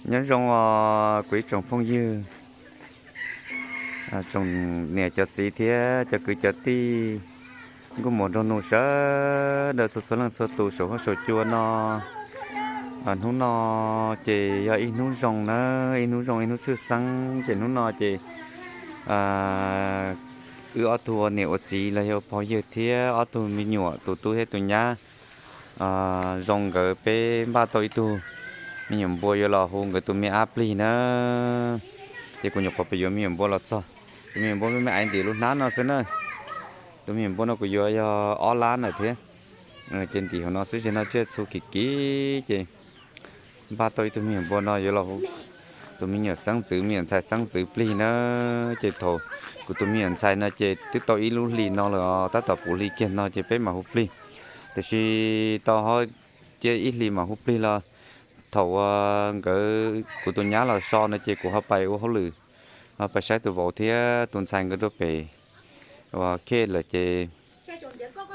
Nyob zoo os kuv ib tsoom phooj ywg, tsoom niam cov txiv thiab cov kwv cov tij, nkauj muam nraug nus sawv daws txhua txhua leej txhua tus saum huab saum cua no. Hnub no ces yog ib hnub zoo na, ib hnub zoo ib hnub tshwj xeeb ces hnub no ces wb ob tug ua niam ua txiv los yog ua pog yawg thiab ob tug me nyuam tus tub thiab tus nyab zoo nkawd peb npaj tau ib tug me nyuam npua yuav los hu nkawd tus me ab plig na. Ces kuv nyuam qhuav pes yuav me nyuam npua los txog, tus me nyuam npua me me aiv ntim lub hnab no xwb na. Tus me nyuam npua no kuv yuav yog ob lab ntawm thiab. Ces ntim hauv no xwb, zaum no tsiaj txhu kim kim ces npaj tau ib tug me nyuam npua no yuav los hu tus me nyuam xeeb ntxwv, me nyuam ntxhais xeeb ntxwv plig na. Ces thaum kuv tus me nyuam ntxhais no ces twb tau ib lub hlis no lawm os, tab tom puv hli kiag no ces peb mam hu plig. Tiam sis tau ho cia ib hlis mam hu plig los thaum uas nkawd kuv tus nyab los so no ces kuv ho pais ua hauj lwm, ho pais saib tus vauv thiab tus ntxhais nkawd rau pem uas khej lawm ces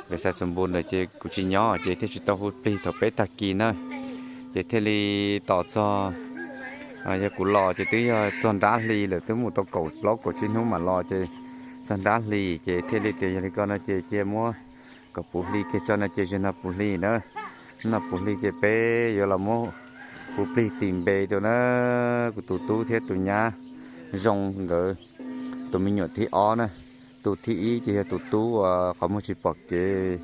pem Xais Xus Npus ntawd ces kuv tsis nyob ces thiaj tsis tau hu plig thaum peb tag kis na. Ces thiaj li tos txog, yog kuv los ces twb yog txog nrab hli lawm, twb mus tau kaum plaub kaum tsib hnub mam los ces txog nrab hli ces thiaj li tias yog li ko no ces cia muab kom puv hli kiag tso no ces zaum no puv hli na. No puv hli ces peb yuav los muab hu plig tis npe rau na. Kuv tus tub thiab tus nyab zoo nkawd tus me nyuam thib ob na. Tus thib ib ces yog tus tub uas qhov muag tsis pom kev,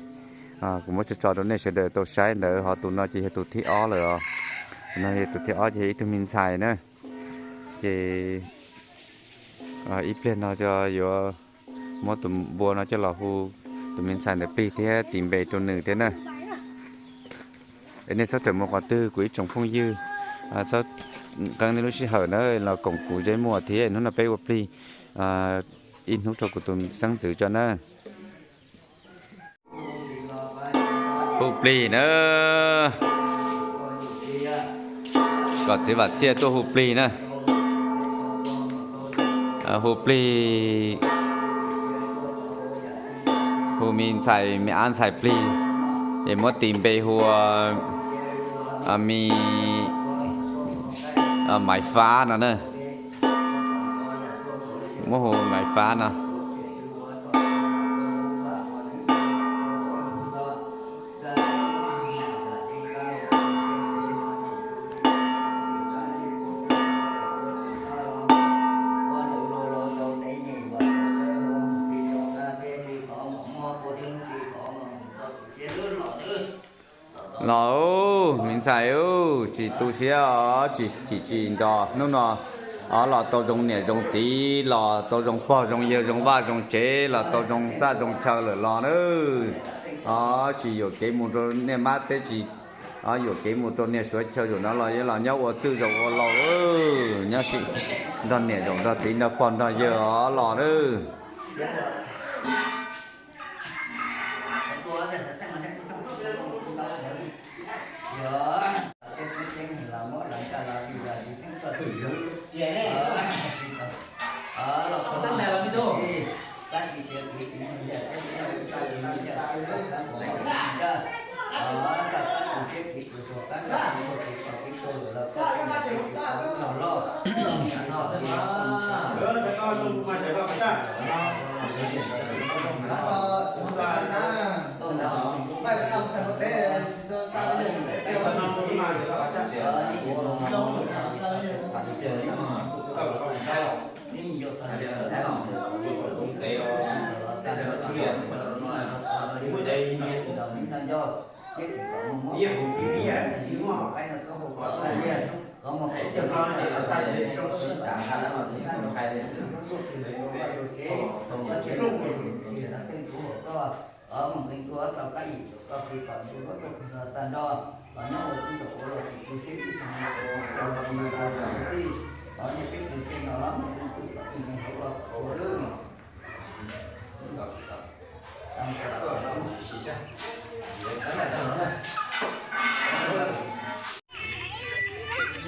kuv muab tso tso rau nej sawv daws tau saib ntawd, ho tus no ces yog tus thib ob lawm os. Tus no yog tus thib ob ces yog ib tug me ntxhais na. Ces ib pliag no yuav muab tus npua no coj los hu tus me ntxhais ntawd plig thiab tis npe rau nws thiab na. Es nej txhob rawm mus qhov twg kuv ib tsoom phooj ywg, txhob qee nej lub sij hawm na los koom kuv Zeb Muas thiab hnub no peb ua plig ib hnub rau kuv tus xeeb ntxwv tso na. Hu plig na, kom txiv Vam Txhiaj tuaj hu plig na. Hu plig, hu me ntxhais me ab ntxhais plig, es muab tis npe hu me Maiv Fab no na. Muab hu Maiv Fab no. Los, me ntxhais, tsis tu siab os, tsis chim tsis nto, hnub no os los tau zoo niam zoo txiv, los tau zoo pog zoo yawg zoo vaj zoo tsev, los tau zoo txaj zoo chaw lawm los na. Os, tsis yuam kev mus rau niaj mab teb, tsis yuam kev mus rau niaj suav chaw, zaum no los yuav los nyob ua txwj zaum ua laus, nyob sim nrog niam zaum nrog txiv nrog pog nrog yawg os los na.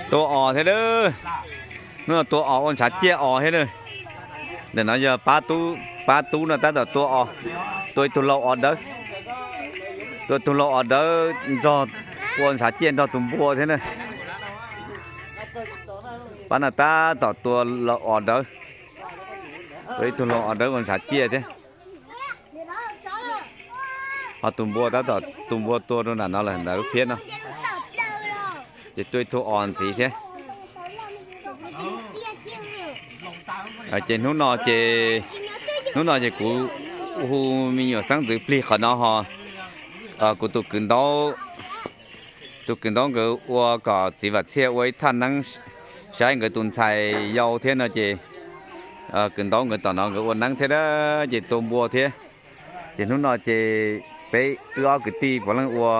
Tua os thiab lawm. Hnub no tua os ua ntshav ciaj os thiab lawm. Ntawm no yog pab tub no tab tom tua os, tua ib tug lau os dawb, tua ib tug lau os dawb nrog, ua ntshav ciaj nrog tus npua thiab na. Pab no tab tom tua lau os dawb, tua ib tug lau os dawb ua ntshav ciaj thiab. Ho tus npua tab tom, tus npua tua rau nram no lawm, nram lub phiab no. Ces tua ib tug os ntxiv thiab. Ces hnub no ces, hnub no ces kuv hu me nyuam xeeb ntxwv plig qhov no ho, kuv tus kwv ntaub, tus kwv ntaub nkawd ua kom txiv Vam Txhiaj ua ib thaj neeb saib nkawd tus ntxhais yau thiab no ces, kwv ntaub nkawd tom no nkawd ua neeb thiab ces tua npua thiab. Ces hnub no ces peb wb ob kwv tij puav leej ua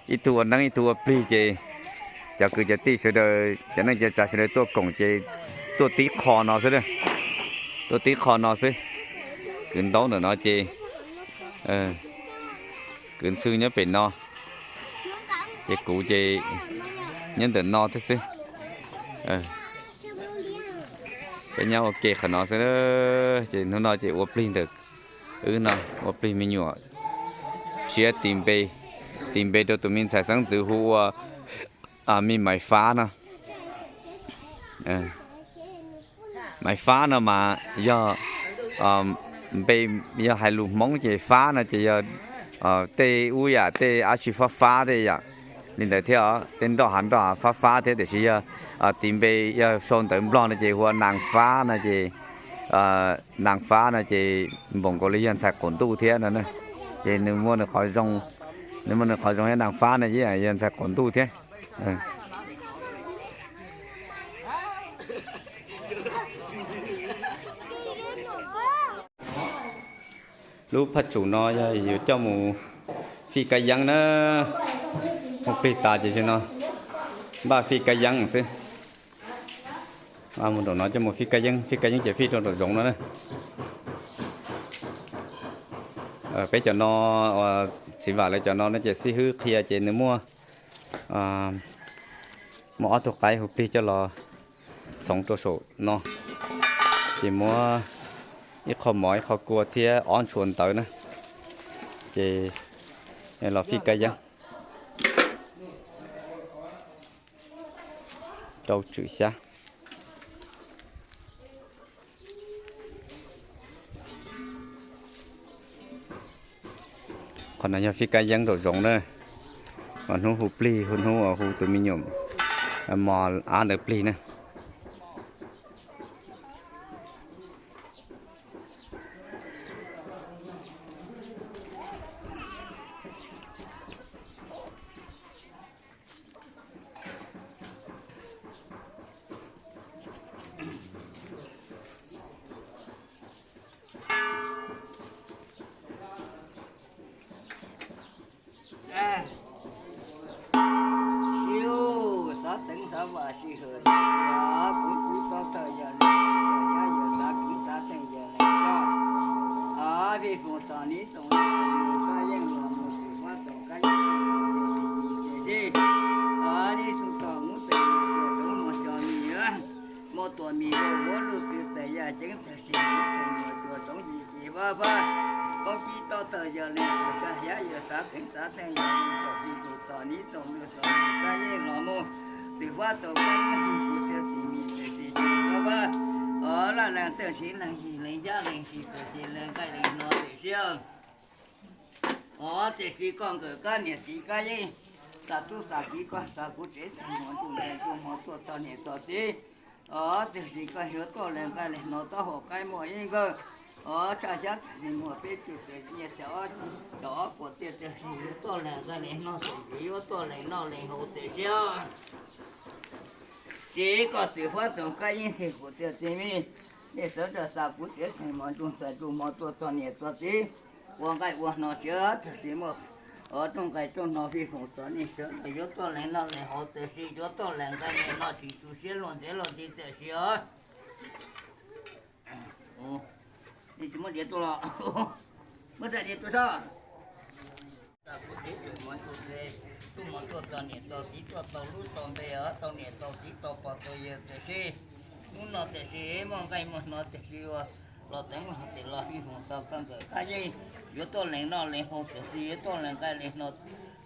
ib tug ua neeb ib tug ua plig ces cov kwv cov tij sawv daws, cov neej cov tsav sawv daws tuaj koom ces tuaj tib qho no xwb, tuaj tib qho no xwb. Kwv ntaub ntawm no ces, kwv ntxhw nyob pem no, ces kuv ces nyob ntawm no thiab xwb. Peb nyob ua ke qhov no xwb, ces hnub no ces ua plig ntawm wb no, ua plig me nyuam tshiab tis npe, tis npe rau tus me ntxhais xeeb ntxwv hu ua me Maiv Fab no. Maiv Fab no mas yog npe, yog hais lus Hmoob ces fab no ces yog tej ub yam tej dab tsi fab fab tej yam li ntawd thiab os, tej nroj hav nroj hav fab fab thiab tiam sis yog tis npe yog sau ntawv Nplog no ces hu ua Nas Fab no ces, Nas Fab no ces npaum nkaus li yog ntxhais qaum ntuj thiab no. Ces nws muaj nws qhov zoo, nws muaj nws qhov zoo thiab, Nas Fab no ib yam yog ntxhais qaum ntuj thiab. Lub phaj tsum no yog yuav coj mus fij kab yeeb na, mus plig tas ces no npaj fij kab yeeb xwb. Mus nraum no coj mus fij kab yeeb, fij kab yeeb ces fij rau nraum zoov no na. Peb cov no, txiv Vam lawv cov no no ces xib hwb qhia ces nws muaj, muaj ob tug qaib hu plig coj los txhoov rau saum no, ces muab ib qho mov ib qho kua thiab ob ntshua ntawv na, ces los fij kab yeeb rau tswm xyab. Qhov no yog fij kab yeeb nraum zoov na, hnub hu plig, hnub hu tus me nyuam mos ab ntawd plig na. Xav txeev xav vam sij hawm, kuv kuv txhob tawm yog li, yog xav kuv xav txeej yog li, vij foom tom nib tsoom kab yeej los mus xwm fab tom kab yeej, sij, nib xu tom mus txeem mus txuas rov mus xyov mi, muab tuam mis rau huab luj txwv txais yaj ceeb txag sis mus txeem mus txuas rov yim ces fab fab, koob cib tob tawm yog li, saj hiab yog xav txeev xav txeej yog li, kom fij foom tom nib tsoom kab yeej los mus xwm fab tom kab yeej, kuv txhia txim mis txhia txim ces fab fab, laj lees txawj siv lees yig lees yab lees siv txawm ces lees nqaij lees hno txawm siab. Os, tiam sis koj nkawm kab niam txiv kab yeej, xa tub xa kiv koj xa kuv tsev txheej hmo ntuj nqaij ntuj hmo tuaj txog niam txog txiv. Os, tiam sis koj yuav tuaj lees nqaij lees hno taub hau qaib muaj ib nkawg. Os, tshaj xyab txag sis muag peb tug txiv nyiaj txiag ob, cov ob puas tiaj tiam sis yuav tuaj lees nqaij lees hno txawm ntxiv yuav tuaj lees noj lees haus txawm siab. Tsis koj xwm fab txoos kab yeej txhij kuv txhia txhij mi, nej sawv daws xa kuv tsev txheej hmo ntuj txhais ntuj hmo tuaj txog niam txog txiv, ua nqaij ua hno siab txhaj sis muaj rooj nqaij rooj hno fij foom txog nej sawv daws yuav tuaj lees noj lees haus txawm sis yuav tuaj lees nqaij lees hno tsis tu siab luag ntxhiab luag nti txawm sis os. Nej tsis muab diav tua los, muab rab diav tua soj. Kuv tsev txheej hmo ntuj txhais ntuj hmo tuaj txog niam txog txiv tuaj tau lub tau npe os, tau niam tau txiv tau pog tau yawg txawm sis, hnub no txawm sis muaj nqaij muaj hno txawm sis ua los teev los tes los fij foom txog koj nkawm kab yeej, yuav tuaj lees noj lees haus txawm sis yuav tuaj lees nqaij lees hno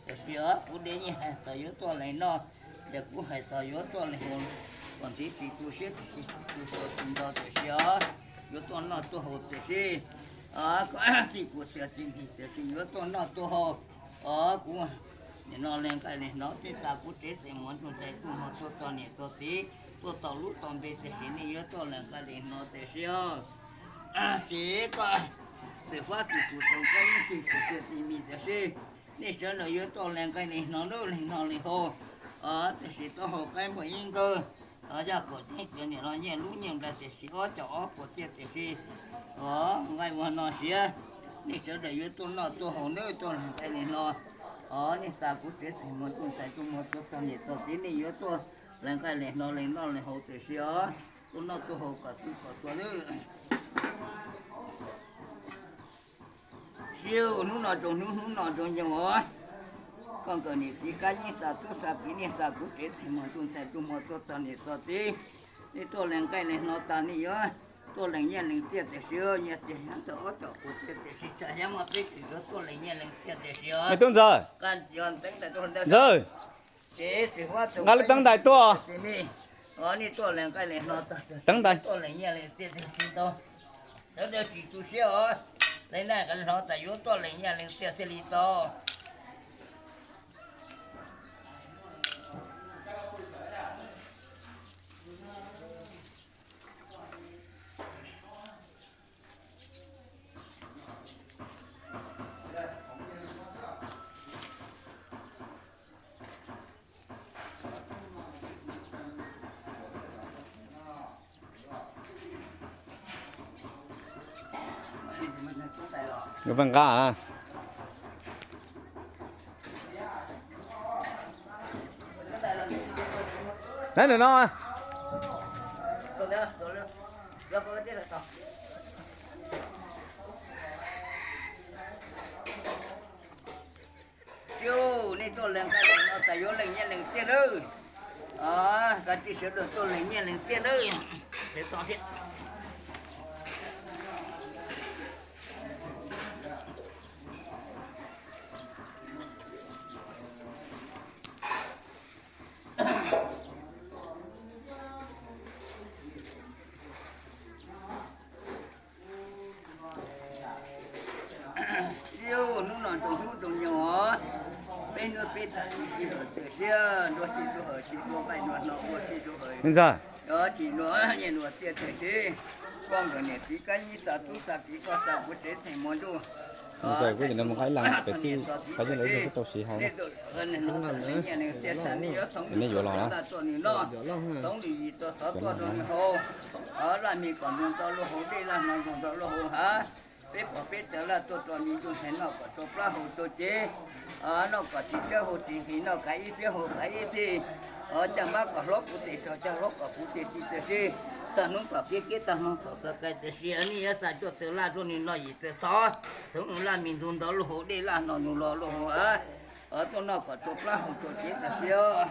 txawm sis os. Kuv deb yeej hais txog yuav tuaj lees noj, yog kuv hais txog yuav tuaj lees haus, Koj thiaj tsis tu siab tiam sis tu siab tsis nto tiam sis yuav tuaj noj tuaj haus tiam sis, koj txij kuv txiv txiv mis tiam sis yuav tuaj noj tuaj haus. Kuv nim no lees nqaij lees hnov tej tas kuv tsev txheej muaj ntsuj ntxhais tuaj muag tuaj txog niam txog txiv tuaj tau lub tau npe tiam sis nej yuav tuaj lees nqaij lees hnov tiam sis tsis koj xwm fab txij kuv txiv txiv mis tiam sis nej sawv daws yuav tuaj lees nqaij lees hnov lub lees noj lees haus. Tiam sis tuaj haus qaib npua yeeb nkawg, yog kaum ceeb tias niam los nyiaj lub nyiaj nplai tiam sis ob caug ob puas tiaj tiam sis nqaij ua no siav. Nej sawv daws yuav tuaj noj tuaj haus nawb, tuaj lees nqaij lees hnov. Nej tas kuv tsev txheej muaj ntsuj ntxhais tuaj muag tuaj txog niam txog txiv nej yuav tuaj lees nqaij lees hnov lees noj lees haus tiam sis os, tuaj noj tuaj haus kom txhua kom txhua lawm. Siv hnub no tsoom hnub, hnub no tsoom nyoog os. Koj nkawm niam txiv kab yeeb xa tub xa kiv niaj xa kuv tsev txheej muaj ntsuj ntxhais tuaj muag tuaj txog niam txog txiv, nej tuaj lees nqaij lees hnov tas nej yuav tuaj lees nyiaj lees txiaj tiam sis nyiaj txiag hnyav txog ob caug puas tiaj tiam sis tsam hnyav muaj peb tug yuav tuaj lees nyiaj lees txiaj tiam sis os. Tub ntxawg, ntxawg, nqa lub teeb ntais tuaj. Nej tuaj lees nqaij lees hnov tas tuaj lees nyiaj lees txiaj tiam sis tau. Sawv daws tsis tu siab os, lees nqaij lees hnov tas yuav tuaj lees nyiaj lees txiaj thiaj li tau. Nqa na no. Siv, nej tuaj lees nqaij lees hnov tas yuav lees nyiaj lees txiaj nawb. Koj tsis sawv daws tuaj lees nyiaj lees txiaj nawb. Thiab to thiab. Siv, hnub no tsoom hnub tsoom nyoog os, peb hnub peb tag tsis sij hawm tiam sis nruab sij nruab hawm tsis nruab nqaij nruab hnov ua sij nruab hawm, tsis nruab nyiaj nruab txiaj tiam sis koj nkawm niam txiv kab yeeb xa tub xa kiv koj xa kuv tsev txheej muaj ntsuj ntxhais kuv nim no mus qaib las pem xwb, qhov yeej lawv yeej tau siv hauv na. Nej yuav los na. Laj mej kom ntoo ntau luaj hauv dej, laj hno ntoo ntau luaj hauv hav. Peb pom peb cov laj tuaj rau me ntsuj ntxhais noj kom rau plab hau rau cev, noj kom tsis tsawb hau tsis nqhis, noj kav ib txhiab hau kav ib txhij. Caj npab kom hlob kuv tes tsho, caj hlob kom kuv tes ti tiam sis, tag hnub kom kiab kiab tag hmo kom kaw kaw tiam sis nej yuav xa cuaj tawg laj tuaj nws no yim tawg txhov, thaum nws laj me ntoo ntau luaj hauv dej, laj hno ntoo ntau luaj hauv hav. Tuaj noj kom rau plab hau rau cev tiam sis os.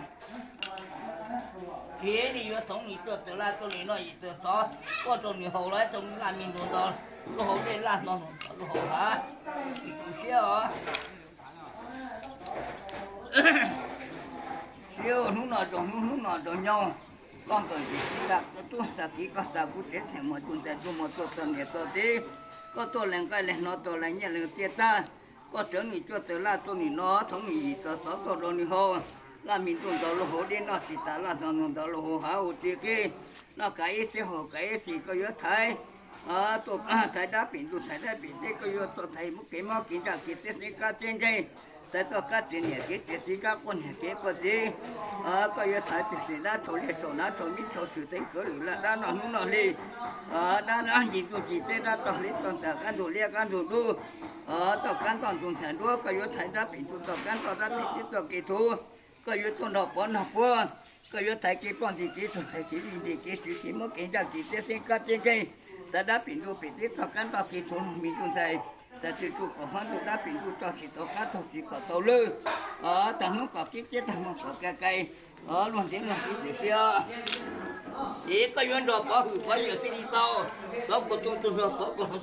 Tsis nej yuav thaum nws cuaj tawg laj tuaj nws no yim tawg txhov, tuaj rau nws haus los thaum nws laj me ntoo ntau luaj hauv dej, laj hno ntoo ntau luaj hauv hav. Tsis tu siab os. Siv, hnub no tsoom hnub, hnub no tsoom nyoog, koj nkawm niam txiv xa tub xa kiv koj xa kuv tsev txheej muaj ntsuj ntxhais tuaj muag tuaj txog niam txog txiv, koj tuaj lees nqaij lees hnov tau lees nyiaj lees txiaj tag, koj tsawv nws cuaj tawg laj tuaj nws no thaum nws yim tawg txhov tuaj rau nws haus, laj me ntoo ntau luaj hauv dej, noj tsis tas laj hno ntoo ntau luaj hauv hav ua tsis kiag, noj kav ib txhiab hau kav ib txhij koj yuav thaiv tuaj thaiv dab pem ntuj thaiv dab pem teb, koj yuav tuaj thaiv muab kev mob kev ntsaj kev txeeb txeeb kab txeeb nkeeg, thaiv txoj kab txiav niam kev txiav txiv, kab quaj niam kev quaj txiv. Koj yuav thaiv txim txim dab txhaum liaj txhaum nav txhaum mib txhaum tshwm teev kawv lwm laj dab noj hnub noj hli, dab ncig ntuj ncig teb, dab toj hliv toj ntxas, qab ntug liab qab ntug dub, toj kab ntoj ntug ntxhais nruab, koj yuav thaiv dab pem ntuj toj kab ntoj dab pem teb toj kev thuv, koj yuav tuaj nrog pov nrog puab, koj yuav thaiv kev poj ntxoog kev tug ntxhais kev vij ntes kev swv kev mob kev ntsaj kev txeeb txeeb kab txeeb nkeeg, thaiv dab pem ntuj pem teb toj kab ntoj kev thuv me ntsuj ntxhais, thaiv txhij tsuj kom hmab ntsuj dab pem ntuj tso tsis tau qab thaub tsis kom tau lwj. Tag hnub kom kiab kiab tag hmo kom kaw kaw, luag ntxhi luag ntxhi tiam sis, ces koj yuav nrog pov hwm pov yawm thiaj li tau, pov kuas tu tus nrog pov kuas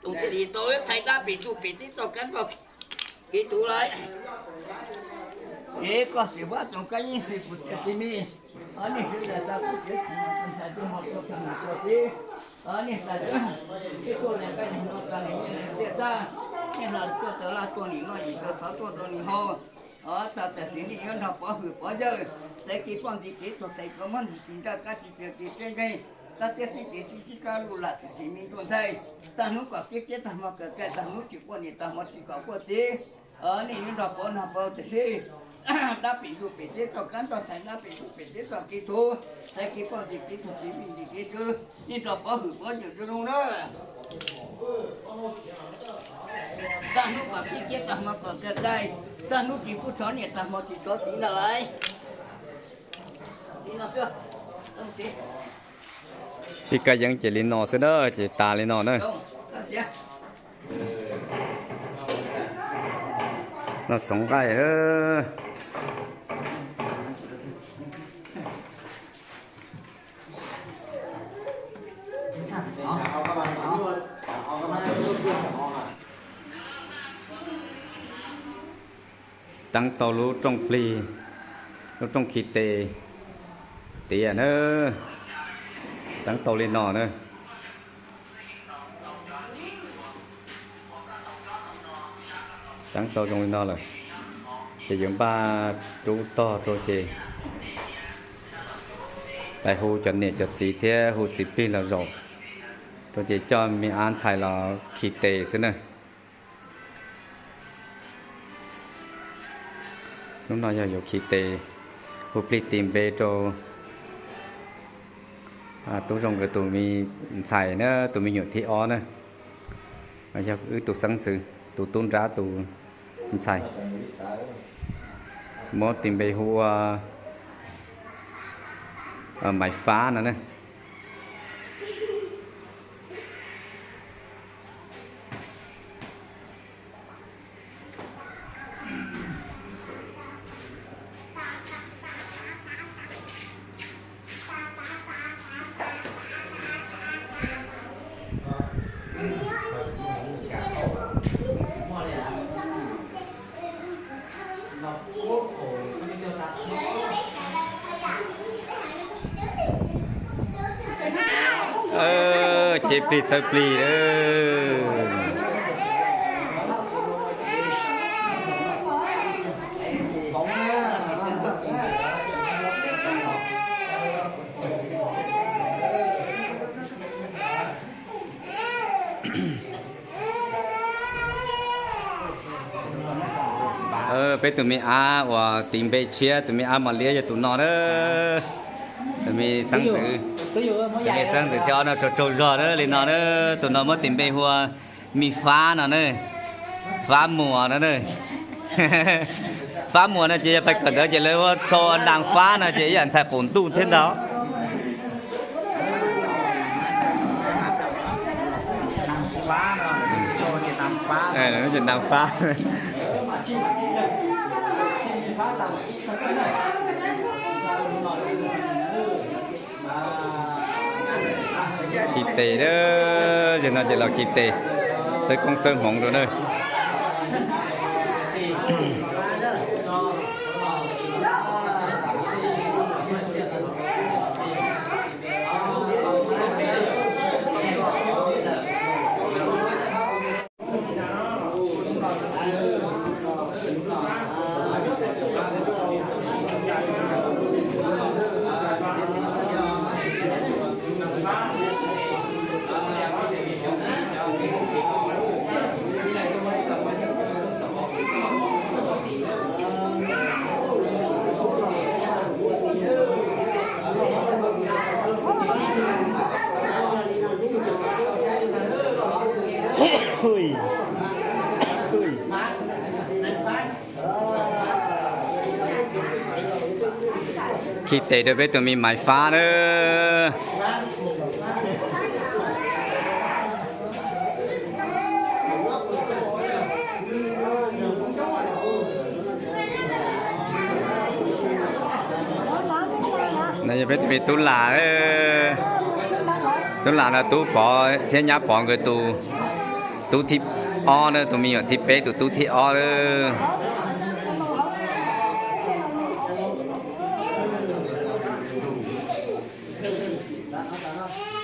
tus thiaj li tau, thaiv dab pem ntuj pem teb toj kab ntoj kev thuv lawm. Kev koj xwm fab txoos kab yeej xwm kuv tias txiv me, niaj hnub ntawd tau kuj tiav tsis mus tus ntxhais tuaj hmo tuaj kawg mus tuaj txiv, niaj tas ib tuaj li peb neeg no tas li niaj tiaj tag, niaj hlo tuaj tau laj tuaj nim loj yim tau xov tuaj rau nws haus. Txog tam sim nej yuav nrog pov hwm pov yawg, txais kev poj ntxoog kev tuag tes kov muab ntxim tis nraj kab tsis tias kev tseeb nqe, kab tiab xib kev sib sib kab lus lam txim tsis me ntuj ntxhais. Tag hnub kom kiab kiab tag hmo kawm kawg, tag hnub tsis quaj niam tag hmo tsis kom quaj txiv. Nej yuav nrog pov nrog pov tam sim, dab pem ntug pem teb txoj kab ntxhais, dab pem ntug pem teb txoj kev tuag, txais kev poj ntxoog kev tuag kev me ntsis kev tswv, nej nrog pov hwm pov yawg zoo zoo na. Tag hnub kom kiab kiab tag hmo kom kawg kawg, tag hnub tsis pub tshov niam tag hmo tsis tshov txiv ntag lauj. Ib kab yeeb ces li no xwb na, ces tas li no na. Noj txhoov nqaij. Teeb tau lub rooj plig, lub rooj khi tes tiav na, teeb tau li no na. Teeb tau zoo li no lawm, ces yuav npaj rub tog rau ces hu cov niam cov txiv thiab hu txiv plig los zaum rau ces coj me ab ntxhais los khi tes xwb na. Hnub no yog yuav khi tes, hu plig tis npe rau tub zoo nkawd tus me ntxhais na, tus me nyuam thib ob na. Yog wb tus xeeb ntxwv, tus tub nrab tus ntxhais. Muab tis npe hu ua Maiv Fab no na. Ces plig txawb plig. Peb tus me ab uas tis npe tshiab, tus me ab mos liab yog tus no na. Tus me xeeb ntxwv, tus me xeeb ntxwv thib ob no raug raug zog na li no na. Tus no muab tis npe hu ua Me Fab no na, Fab Muas no na. Fab Muas no ces yog pais kawm ntawv ces lawv ua txhua Nas Fab no ces ib yam ntxhais qaum ntuj thiab ntag. Nas Fab. Khi tes, yog no ces los khi tes, txawb koob txawb hmoov rau na. Khi tes rau peb tus me Maiv Fab na. No yog peb tus me Tub Lam, Tub Lam no Tub Pov thiab Nyab Pov nkawd tus tub thib ob na, tus me nyuam thib peb tus tub thib ob na. Tab tom no